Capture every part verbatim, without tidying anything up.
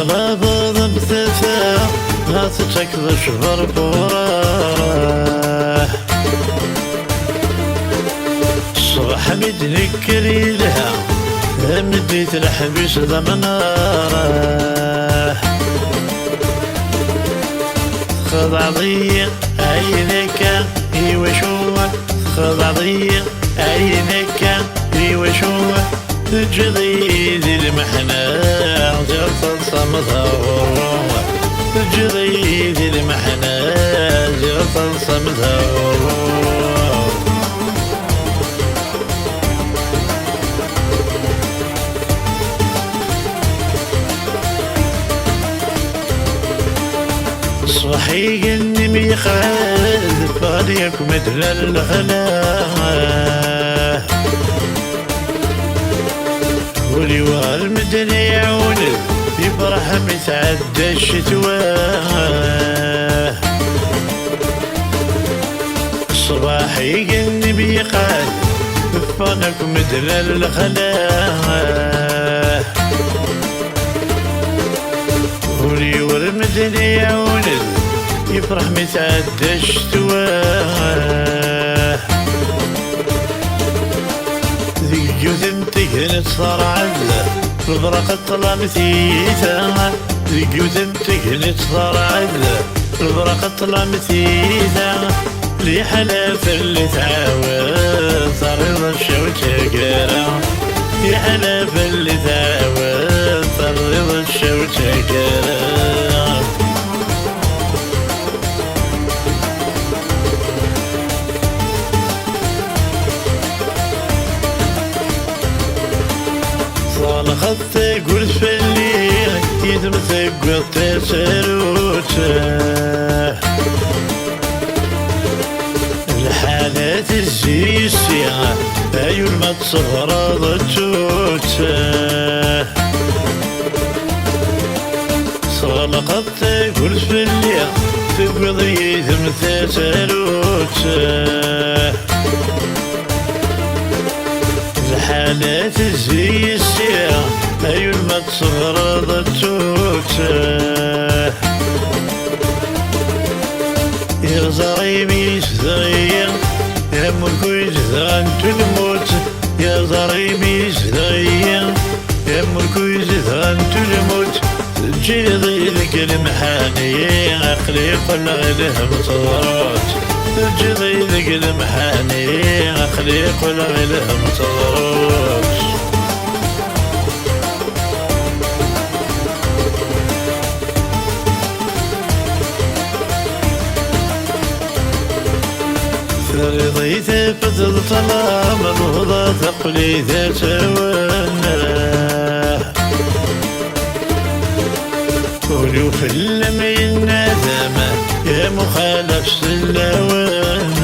Labeḍ am tata, ma tettakeḍ cber furar. Ṣṣbeḥ mi d-nekker yelha, tameddit leḥbis d amnar. Txedɛeḍ-iyi, ayen akka, iwacu txedɛeḍ-iyi, ayen akka, iwacu teǧǧiḍ-iyi di lmeḥna, ziɣ teḍsameḍ ɣur-ɣur. Teǧǧiḍ-iyi di lmeḥna, ziɣ teḍsameḍ ɣur-ɣur. Ṣṣbeḥ igenni mi yeqɛed, ffɣen yakk medden ar lexla. Ul-iw ɣer medden iɛuned, yefreḥ mi tɛedda ccetwa. Ṣṣbeḥ igenni mi yeqɛed, ffɣen akk medden ar lexla. Ul-iw ɣer medden iɛuned, yefreḥ mi tɛedda ccetwa. Deg yiwet n tegnit terɛed, lebraq ṭṭlam tiyita. Deg yiwet n tegnit terɛed, lebraq ṭṭlam tiyita. Liḥala fell-i tɛawed, terriḍ ccaw taggara. Liḥala fell-i tɛawed, terriḍ ccaw taggara. Tɣelqeḍ tagurt fell-i, yid-m tewwiḍ tasarut. Lḥala tezzi yes-i, ay ul ma tṣebreḍ ttut. Tɣelqeḍ tagurt fell-i, tewwiḍ yid-m tasarut. Lḥala tezzi yes-i, ay ul ma tṣebreḍ ttut. Iɣẓer imi yezdeɣ-iyi, am ulku yezdeɣ n tulmut. Iɣẓer imi yezdeɣ-iyi, am ulku yezdeɣ n tulmut. Teǧǧiḍ-iyi deg lemḥani, aql-i qqleɣ i lhemm teḍrut. Teǧǧiḍ-iyi deg lemḥani, aql-i qqleɣ i lhemm teḍrut. Terriḍ-iyi tafat d ṭṭlam, lehḍa teqqel-iyi d asawen. Ul-iw fell-am yennadam, ya muxalaf sellawen.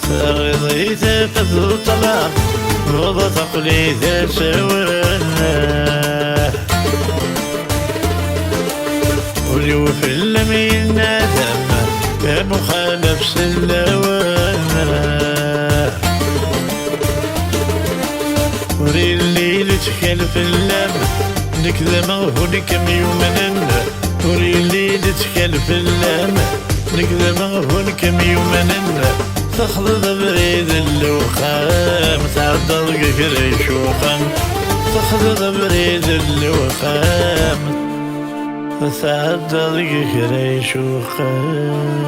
Terriḍ-iyi tafat d ṭṭlam, lehḍa teqqel-iyi d asawen. Ul-iw fell-am yennadam, am uxalaf sellawen. Ur yelli lettkal fell-am, nekk d ameɣbun i kem-yumnen. Ur yelli lettkal fell-am, nekk d ameɣbun i kem-yumnen. Texḍiḍ abrid n lewqam, tɛeddaḍ deg kra icuqen. Texḍiḍ abrid n lewqam, tɛeddaḍ deg kra icuqen.